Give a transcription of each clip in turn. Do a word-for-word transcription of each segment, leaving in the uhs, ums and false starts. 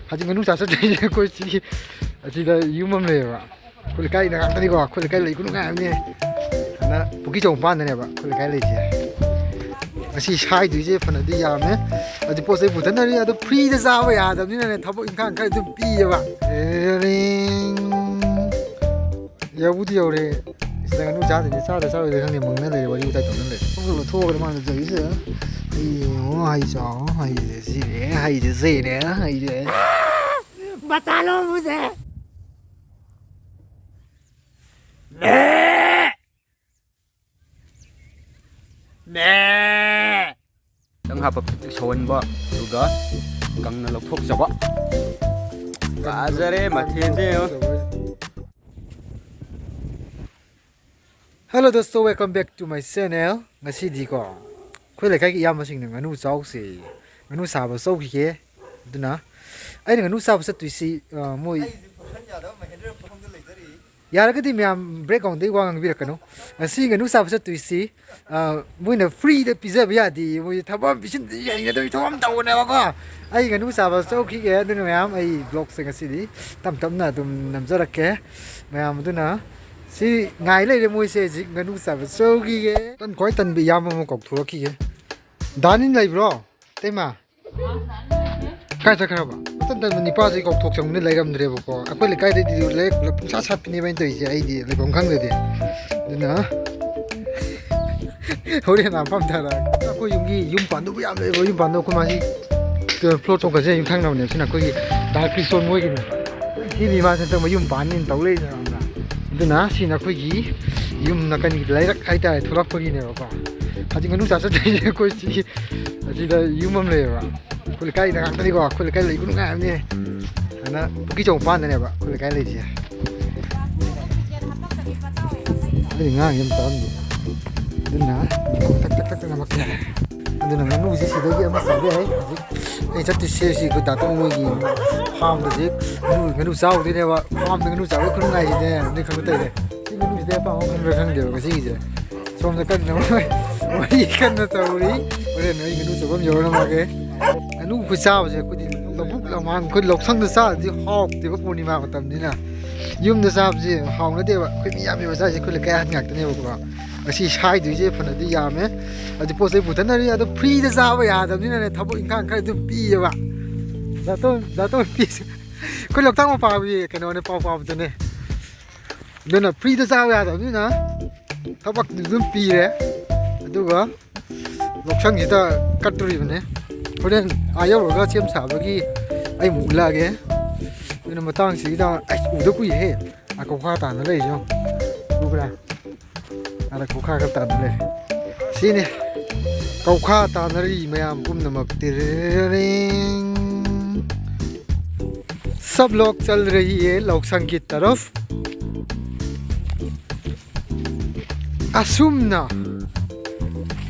ꯍꯧꯖꯤꯛ ꯉꯥꯅꯨ ꯆꯥ ꯆꯠꯇꯣꯏꯁꯦ ꯑꯩꯈꯣꯏ ꯁꯤꯒꯤ ꯑꯁꯤꯗ ꯌꯨꯝ ꯑꯃ ꯂꯩꯌꯦꯕ꯫ ꯑꯩꯈꯣꯏ ꯂꯩꯀꯥꯏꯗ ꯉꯥꯛꯇꯅꯤꯀꯣ, ꯑꯩꯈꯣꯏ ꯂꯩꯀꯥꯏ ꯂꯩ ꯈꯨꯅꯨꯡꯉꯥꯏ ꯑꯃꯅꯦ꯫ ꯑꯗꯨꯅ ꯄꯨꯈ꯭ꯔꯤꯆꯧ ꯃꯄꯥꯟꯗꯅꯦꯕ ꯑꯩꯈꯣꯏ ꯂꯩꯀꯥꯏ ꯂꯩꯁꯦ꯫ ꯉꯁꯤ ꯁꯥꯏꯗꯣꯏꯁꯦ ꯐꯅꯗꯤ ꯌꯥꯝꯃꯦ꯫ ꯑꯗꯨ ꯄꯣꯠ ꯆꯩ ꯄꯨꯊꯅꯔꯤ꯫ ꯑꯗꯨ ꯐ꯭ꯔꯤꯗ ꯆꯥꯕ ꯌꯥꯗꯕꯅꯤꯅꯅꯦ, ꯊꯕꯛ ꯏꯪꯈꯥꯡ ꯈꯔ ꯑꯗꯨꯝ ꯄꯤꯌꯦꯕ꯫ ꯌꯧꯕꯨꯗꯤ ꯌꯧꯔꯦ꯫ ꯁꯤꯗ ꯉꯥꯅꯨ ꯆꯥꯗꯣꯏꯅꯦ, ꯆꯥꯗ ꯆꯥꯔꯣꯏꯗ ꯈꯪꯗꯦ, ꯃꯪꯅ ꯂꯩꯔꯦ, ꯋꯥꯔꯤ ꯋꯥꯇꯥꯏ ꯇꯧꯅ ꯂꯩꯔꯦ꯫ ꯊꯣꯛꯑꯒ ꯃꯥꯅ ꯇꯧꯔꯤꯁꯦ, ꯑꯩ ꯌꯦꯡꯉꯣ, ꯍꯩ ꯆꯥꯎ, ꯍꯩꯁꯦ ꯁꯤꯔꯦ, ꯍꯩꯁꯦ ꯁꯤꯔꯦ, ꯍꯩꯁꯦ꯫ ꯃꯆꯥ ꯂꯣꯝꯕꯁꯦ꯫ ꯃꯦ! ꯃꯦ! ꯈꯤꯇꯪ ꯍꯥꯞꯄ ꯄꯤꯛ ꯁꯧꯍꯟꯕ, ꯑꯗꯨꯒ ꯀꯪꯅ ꯂꯧꯊꯣꯛꯆꯕ꯫ ꯐꯖꯔꯦ ꯃꯊꯦꯜꯁꯦ ꯌꯦꯡꯉꯣ꯫ Hello ꯗꯣꯁꯇꯣ, welcome back to my channel꯫ ꯉꯁꯤꯗꯤꯀꯣ, ꯑꯩꯈꯣꯏ ꯂꯩꯀꯥꯏꯒꯤ ꯏꯌꯥꯝꯕꯁꯤꯡꯅ ꯉꯥꯅꯨ ꯆꯥꯎꯁꯦ, ꯉꯥꯅꯨ ꯁꯥꯕ ꯆꯧꯈꯤꯒꯦ꯫ ꯑꯗꯨꯅ ꯑꯩꯅ ꯉꯥꯅꯨ ꯆꯥꯕ ꯆꯠꯇꯣꯏꯁꯤ, ꯑ, ꯃꯣꯏ ꯌꯥꯔꯒꯗꯤ ꯃꯌꯥꯝ background ꯗꯩ ꯋꯥ ꯉꯥꯡꯕꯤꯔꯛꯀꯅꯨ꯫ ꯉꯁꯤ ꯉꯥꯅꯨ ꯆꯥꯕ ꯆꯠꯇꯣꯏꯁꯤ, ꯑ, ꯃꯣꯏꯅ ꯐ꯭ꯔꯤꯗ ꯄꯤꯖꯕ ꯌꯥꯗꯦ, ꯃꯣꯏ ꯊꯕꯛ ꯑꯃ ꯄꯤꯁꯤꯟꯗ ꯌꯥꯏꯅꯗꯕꯒꯤ ꯊꯕꯛ ꯑꯃ ꯇꯧꯕꯅꯦꯕꯀꯣ꯫ ꯑꯩ ꯉꯥꯅꯨ ꯆꯥꯕ ꯆꯧꯈꯤꯒꯦ꯫ ꯑꯗꯨꯅ ꯃꯌꯥꯝ, ꯑꯩ vlog ꯁꯦ ꯉꯁꯤꯗꯤ ꯇꯞ ꯇꯞꯅ ꯑꯗꯨꯝ ꯅꯝꯖꯔꯛꯀꯦ꯫ ꯃꯌꯥꯝ ꯑꯗꯨꯅ ꯁꯤ ꯉꯥꯏ ꯂꯩꯔꯦ ꯃꯣꯏꯁꯦ ꯍꯧꯖꯤꯛ ꯉꯥꯅꯨ ꯆꯥꯕ ꯆꯧꯈꯤꯒꯦ꯫ ꯇꯟ ꯈ꯭ꯋꯥꯏ ꯇꯟꯕ ꯏꯌꯥꯝꯕ ꯑꯃ ꯀꯧꯊꯣꯔꯛꯈꯤꯒꯦ꯫ ꯗꯥꯅꯤꯟ ꯂꯩꯕ꯭ꯔꯣ? ꯇꯩꯃ? ꯀꯥꯏ ꯆꯠꯈ꯭ꯔꯕ? ꯃꯇꯟ ꯇꯟꯕ ꯅꯤꯄꯥꯁꯤ ꯀꯧꯊꯣꯛ ꯆꯪꯕꯅꯤ, ꯂꯩꯔꯝꯗ꯭ꯔꯦꯕꯀꯣ꯫ ꯑꯩꯈꯣꯏ ꯂꯩꯀꯥꯏꯗꯩꯗꯤ ꯂꯩꯔꯛ ꯄꯨꯡꯁꯥ ꯁꯥꯠꯄꯤꯅꯦꯕ ꯑꯩꯅ ꯇꯧꯔꯤꯁꯦ, ꯑꯩꯗꯤ ꯂꯩꯐꯝ ꯈꯪꯗ꯭ꯔꯗꯤ꯫ ꯑꯗꯨꯅ ꯍꯣꯔꯦꯟ ꯅꯥ ꯐꯝ ꯊꯥꯔꯛꯑꯒꯦ꯫ ꯑꯩꯈꯣꯏ ꯌꯨꯝꯒꯤ ꯌꯨꯝ ꯄꯥꯟꯗꯧꯕ ꯌꯥꯝ ꯂꯩꯕ, ꯌꯨꯝ ꯄꯥꯟꯗꯧꯕ ꯑꯩꯈꯣꯏ ꯃꯥꯁꯤ floor ꯆꯣꯡꯈꯠꯁꯦ ꯌꯨꯝꯊꯪꯅꯕꯅꯦ꯫ ꯁꯤꯅ ꯑꯩꯈꯣꯏꯒꯤ ꯗꯥ ꯀ꯭ꯔꯤꯁꯣꯟ ꯃꯣꯏꯒꯤꯅꯦ꯫ ꯁꯤ ꯃꯤꯃꯥꯁꯦ ꯇꯧꯕ ꯌꯨꯝ ꯄꯥꯟꯅꯤꯅ ꯇꯧ ꯂꯩꯅꯦ ꯈꯪꯕ꯭ꯔꯥ? ꯑꯗꯨꯅ ꯁꯤꯅ ꯑꯩꯈꯣꯏꯒꯤ ꯌꯨꯝ ꯅꯥꯀꯟꯒꯤ ꯂꯩꯔꯛ ꯍꯥꯏꯇꯥꯔꯦ, ꯊꯣꯛꯂꯛꯄꯒꯤꯅꯦꯕꯀꯣ꯫ ꯍꯧꯖꯤꯛ ꯉꯥꯅꯨ ꯆꯥ ꯆꯠꯇꯣꯏꯁꯦ ꯑꯩꯈꯣꯏ ꯁꯤꯒꯤ ꯑꯁꯤꯗ ꯌꯨꯝ ꯑꯃ ꯂꯩꯌꯦꯕ꯫ ꯑꯩꯈꯣꯏ ꯂꯩꯀꯥꯏꯗ ꯉꯥꯛꯇꯅꯤꯀꯣ, ꯑꯩꯈꯣꯏ ꯂꯩꯀꯥꯏ ꯂꯩꯕ ꯅꯨꯡꯉꯥꯏꯕꯅꯦ꯫ ꯑꯗꯨꯅ ꯄꯨꯈ꯭ꯔꯤ ꯆꯧ ꯃꯄꯥꯟꯗꯅꯦꯕ ꯑꯩꯈꯣꯏ ꯂꯩꯀꯥꯏ ꯂꯩꯔꯤꯁꯦ꯫ ꯑꯩꯗꯤ ꯉꯥꯡꯉꯤ ꯑꯝꯇ ꯇꯥꯔꯝꯗꯦ꯫ ꯑꯗꯨꯅ ꯇꯛ ꯇꯛ ꯇꯛ ꯇꯛ ꯅꯝꯃꯛꯀꯦ꯫ ꯑꯗꯨꯅ ꯉꯥꯅꯨꯁꯦ ꯁꯤꯗꯒꯤ ꯑꯃ ꯆꯥꯕ ꯌꯥꯏ꯫ ꯍꯧꯖꯤꯛ ꯑꯩ ꯆꯠꯇꯣꯏꯁꯦ ꯁꯤ ꯑꯩꯈꯣꯏ ꯗꯥꯇꯣ ꯃꯣꯏꯒꯤ farm ꯗ ꯍꯧꯖꯤꯛ ꯉꯥꯅꯨ, ꯉꯥꯅꯨ ꯆꯥꯎꯗꯣꯏꯅꯦꯕ꯫ Farm ꯗ ꯉꯥꯅꯨ ꯆꯥꯕꯒꯤ ꯈꯨꯅꯨꯡꯉꯥꯏꯁꯤꯗꯤ ꯅꯣꯏ ꯈꯪꯕ ꯇꯧꯔꯦ꯫ ꯁꯤ ꯉꯥꯅꯨꯁꯤꯗꯤ ꯑꯄꯥꯝꯕ ꯑꯃ ꯈꯟꯕ꯭ꯔꯥ ꯈꯪꯗꯦꯕ ꯉꯁꯤꯒꯤꯁꯦ꯫ ꯁꯣꯝꯗ ꯀꯟꯅ ꯋꯥꯔꯤ ꯀꯟꯅ ꯇꯧꯔꯤ꯫ ꯍꯣꯔꯦꯟ ꯑꯩ ꯉꯥꯅꯨ ꯆꯥꯐꯝ ꯌꯧꯔꯝꯃꯒꯦ꯫ ꯉꯥꯅꯨ ꯈꯨꯆꯥꯕꯁꯦ ꯑꯩꯈꯣꯏꯗꯤ ꯂꯧꯕꯨꯛ ꯂꯝꯍꯥꯡ ꯑꯩꯈꯣꯏ ꯂꯧꯁꯪꯗ ꯆꯥꯔꯗꯤ ꯍꯥꯎꯇꯦꯕ, ꯄꯨꯔꯅꯤꯃꯥ ꯃꯇꯝꯅꯤꯅ꯫ ꯌꯨꯝꯗ ꯆꯥꯕꯁꯦ ꯍꯥꯎꯅꯗꯦꯕ꯫ ꯑꯩꯈꯣꯏ ꯃꯤ ꯌꯥꯝꯃꯦꯕ ꯆꯥꯔꯤꯁꯦ, ꯑꯩꯈꯣꯏ ꯂꯩꯀꯥꯏ ꯑꯍꯟ ꯉꯥꯛꯇꯅꯦꯕꯀꯣ꯫ ꯉꯁꯤ ꯁꯥꯏꯗꯣꯏꯁꯦ ꯐꯅꯗꯤ ꯌꯥꯝꯃꯦ꯫ ꯑꯗꯨ ꯄꯣꯠ ꯆꯩ ꯄꯨꯊꯅꯔꯤ꯫ ꯑꯗꯣ ꯐ꯭ꯔꯤꯗ ꯆꯥꯕ ꯌꯥꯗꯕꯅꯤꯅꯅꯦ, ꯊꯕꯛ ꯏꯪꯈꯥꯡ ꯈꯔ ꯑꯗꯨꯝ ꯄꯤꯌꯦꯕ꯫ ꯗꯥꯇꯣꯟ, ꯗꯥꯇꯣꯟ ꯄꯤꯁꯦ꯫ ꯑꯩꯈꯣꯏ ꯂꯣꯛꯇꯥꯛ ꯃꯄꯥꯒꯤ ꯀꯩꯅꯣꯅꯦ, ꯄꯥꯎ ꯄꯥꯕꯗꯨꯅꯦ꯫ ꯑꯗꯨꯅ ꯐ꯭ꯔꯤꯗ ꯆꯥꯕ ꯌꯥꯗꯕꯅꯤꯅ ꯊꯕꯛꯇꯤ ꯑꯗꯨꯝ ꯄꯤꯔꯦ꯫ ꯑꯗꯨꯒ ꯂꯧꯁꯪꯁꯤꯗ ꯀꯠꯇꯣꯔꯤꯕꯅꯦ꯫ ꯍꯣꯔꯦꯟ ꯑꯥ ꯌꯧꯔꯒ ꯁꯦꯝ ꯁꯥꯕꯒꯤ ꯑꯩ ꯑꯃꯨꯛ ꯎꯠꯂꯛꯑꯒꯦ꯫ ꯑꯗꯨꯅ ꯃꯇꯥꯡꯁꯤꯗ ꯑꯩ ꯎꯗ ꯀꯨꯏꯔꯦꯍꯦ꯫ ꯑꯥ ꯀꯧꯈꯥ ꯇꯥꯅ ꯂꯩꯔꯤꯁꯦ ꯌꯦꯡꯉꯣ꯫ ꯎꯕ꯭ꯔꯥ? ꯑꯥꯗ ꯀꯧꯈꯥ ꯈꯔ ꯇꯥꯅ ꯂꯩꯔꯦ꯫ ꯁꯤꯅꯤ ꯀꯧꯈꯥ ꯇꯥꯅꯔꯤ ꯃꯌꯥꯝ ꯄꯨꯝꯅꯃꯛ꯫ ꯇꯤꯔꯤꯔꯤꯡ꯫ सब लोग चल रही है लौक्संग की तरफ। ꯑꯁꯨꯝꯅ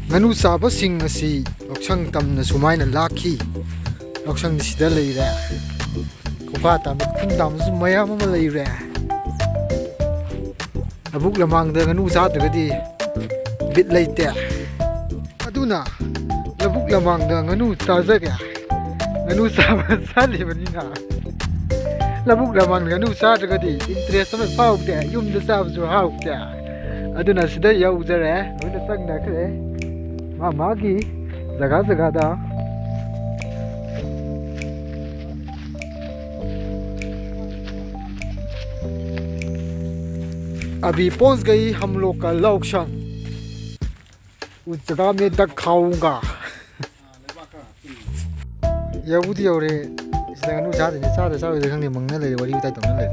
ꯉꯥꯅꯨ ꯆꯥꯕꯁꯤꯡ ꯑꯁꯤ ꯂꯧꯁꯪ ꯇꯝꯅ ꯁꯨꯃꯥꯏꯅ ꯂꯥꯛꯈꯤ꯫ ꯂꯧꯁꯪꯗꯤ ꯁꯤꯗ ꯂꯩꯔꯦ꯫ ꯀꯧꯈꯥ ꯇꯥꯟꯕ, ꯈꯨꯟ ꯇꯥꯟꯕꯁꯨ ꯃꯌꯥꯝ ꯑꯃ ꯂꯩꯔꯦ꯫ ꯂꯧꯕꯨꯛ ꯂꯃꯥꯡꯗ ꯉꯥꯅꯨ ꯆꯥꯗ꯭ꯔꯒꯗꯤ ꯕꯤꯠ ꯂꯩꯇꯦ꯫ ꯑꯗꯨꯅ ꯂꯧꯕꯨꯛ ꯂꯃꯥꯡꯗ ꯉꯥꯅꯨ ꯆꯥꯖꯒꯦ꯫ ꯉꯥꯅꯨ ꯆꯥꯕ ꯆꯠꯂꯤꯕꯅꯤꯅ ꯂꯧꯕꯨꯛ ꯂꯃꯥꯡꯗ ꯉꯥꯅꯨ ꯆꯥꯗ꯭ꯔꯒꯗꯤ ꯏꯟꯇꯔꯦꯁ ꯑꯃ ꯐꯥꯎꯗꯦ, ꯌꯨꯝꯗ ꯆꯥꯕꯁꯨ ꯍꯥꯎꯇꯦ꯫ ꯑꯗꯨꯅ ꯁꯤꯗ ꯌꯧꯖꯔꯦ, ꯂꯣꯏꯅ ꯆꯪꯅꯈ꯭ꯔꯦ ꯃꯥ ꯃꯥꯒꯤ ꯖꯒꯥ ꯖꯒꯥꯗ꯫ अभी पहुंच गई हम लोग का लौक्संग। उस जगह में तक खाऊंगा। ꯌꯧꯕꯨꯗꯤ ꯌꯧꯔꯦ꯫ ꯁꯤꯗ ꯉꯥꯅꯨ ꯆꯥꯗꯣꯏꯅꯦ, ꯆꯥꯗ ꯆꯥꯔꯣꯏꯗ ꯈꯪꯗꯦ, ꯃꯪꯅ ꯂꯩꯔꯦ, ꯋꯥꯔꯤ ꯋꯥꯇꯥꯏ ꯇꯧꯅ ꯂꯩꯔꯦ꯫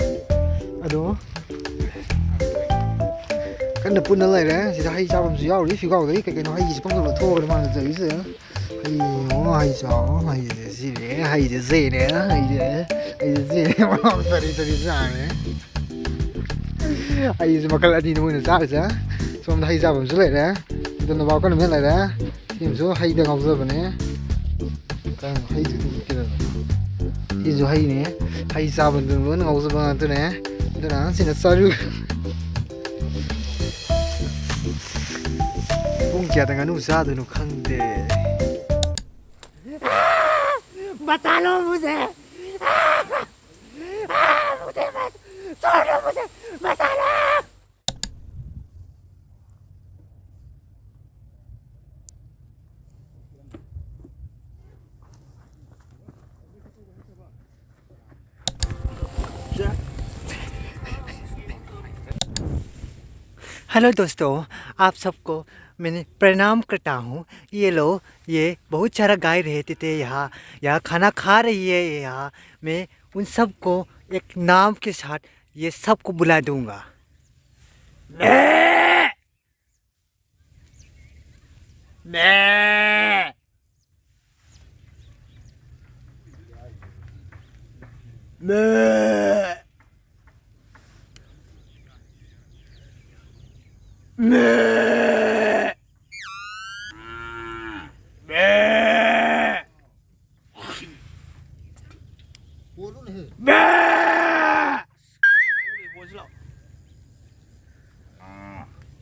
ꯑꯗꯣ ꯀꯟꯅ ꯄꯨꯟꯅ ꯂꯩꯔꯦ꯫ ꯁꯤꯗ ꯍꯩ ꯆꯥꯐꯝꯁꯨ ꯌꯥꯎꯔꯤ꯫ ꯐꯤꯒꯥꯎꯗꯒꯤ ꯀꯩ ꯀꯩꯅꯣ ꯍꯩꯁꯤ ꯄꯪꯂꯧ ꯂꯧꯊꯣꯛꯑꯒ ꯃꯥꯅ ꯇꯧꯔꯤꯁꯦ꯫ ꯍꯩ ꯌꯦꯡꯉꯣ, ꯍꯩ ꯆꯥꯎ, ꯍꯩꯁꯦ ꯁꯤꯅꯦ, ꯍꯩꯁꯦ ꯁꯤꯅꯦ, ꯍꯩꯁꯦ, ꯍꯩꯁꯦ ꯁꯤꯅꯦ, ꯃꯔꯣꯡ ꯆꯔꯤ ꯆꯔꯤ ꯆꯥꯔꯦ꯫ ꯍꯩꯁꯦ ꯃꯈꯜ ꯑꯅꯤꯅꯤ ꯃꯣꯏꯅ ꯆꯥꯔꯤꯁꯦ꯫ ꯁꯣꯝꯗ ꯍꯩ ꯆꯥꯐꯝꯁꯨ ꯂꯩꯔꯦ, ꯁꯤꯗ ꯅꯣꯕꯥꯞ ꯀꯟꯅ ꯃꯦꯠ ꯂꯩꯔꯦ꯫ ꯁꯤꯃꯁꯨ ꯍꯩꯗ ꯉꯥꯎꯖꯕꯅꯦ꯫ ꯀꯩꯅꯣ ꯍꯩꯗꯨꯗꯤ ꯎꯠꯀꯦꯗꯅ꯫ ꯁꯤꯁꯨ ꯍꯩꯅꯦ꯫ ꯍꯩ ꯆꯥꯕꯗꯨꯅ ꯂꯣꯏꯅ ꯉꯥꯎꯖꯕ ꯉꯥꯛꯇꯅꯦ꯫ ꯑꯗꯨꯅ ꯁꯤꯅ ꯆꯥꯔꯨ꯫ ꯄꯨꯡ ꯀꯌꯥꯗ ꯉꯥꯅꯨ ꯆꯥꯗꯣꯏꯅꯣ ꯈꯪꯗꯦ꯫ बचा लो मुझे। आ, आ, मुझे मत छोड़ो, मुझे बचा लो। हेलो दोस्तों, आप सबको मैंने प्रणाम करता हूँ। ये लो, ये बहुत सारा गाय रहते थे यहाँ। यहाँ खाना खा रही है। यहाँ मैं उन सबको एक नाम के साथ ये सबको बुला दूंगा। मैं, मैं, मैं, मैं, मैं। ꯕꯦ!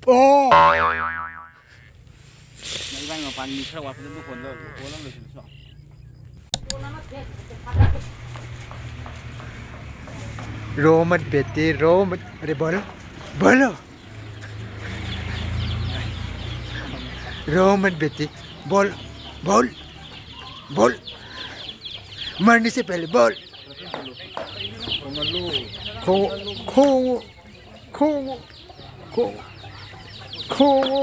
ꯑꯣ! ꯏꯕꯥꯅꯤ ꯃꯄꯥꯟ ꯃꯤ ꯈꯔ ꯋꯥꯠꯄꯗ ꯑꯗꯨ ꯍꯣꯜꯂ-, ꯍꯣꯜꯂ ꯂꯣꯏꯁꯤꯜꯂꯁꯤ ꯂꯥꯛꯑꯣ꯫ ꯔꯣ ꯃꯠ ꯕꯦꯇꯤ, ꯔꯣ ꯃꯠ, ꯑꯔꯦ, ꯕꯣꯂꯣ, ꯕꯣꯂꯣ꯫ ꯔꯣ ꯃꯠ ꯕꯦꯇꯤ, ꯕꯣꯜ, ꯕꯣꯜ, ꯕꯣꯜ꯫ ꯃꯔꯅꯤ ꯁꯦ ꯄꯦꯍꯂꯦ ꯕꯣꯜ꯫ ꯈꯣꯡꯉꯨ, ꯈꯣꯡꯉꯨ, ꯈꯣꯡꯉꯨ, ꯈꯣꯡꯉꯨ, ꯈꯣꯡꯉꯨ꯫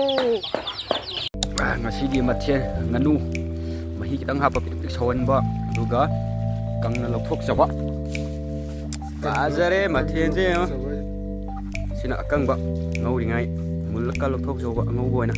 ꯑꯥ, ꯉꯁꯤꯒꯤ ꯃꯊꯦꯜ ꯉꯥꯅꯨ ꯃꯍꯤ ꯈꯤꯇꯪ ꯍꯥꯞꯄ ꯄꯤꯛ ꯄꯤꯛ ꯁꯧꯍꯟꯕ, ꯑꯗꯨꯒ ꯀꯪꯅ ꯂꯧꯊꯣꯛꯆꯕ꯫ ꯐꯖꯔꯦ ꯃꯊꯦꯜꯁꯦ ꯌꯦꯡꯉꯣ꯫ ꯁꯤꯅ ꯑꯀꯪꯕ ꯉꯧꯔꯤꯉꯩ ꯃꯨꯜꯂꯀ ꯂꯧꯊꯣꯛꯆꯧꯕ ꯑꯉꯧꯕ ꯑꯣꯏꯅ꯫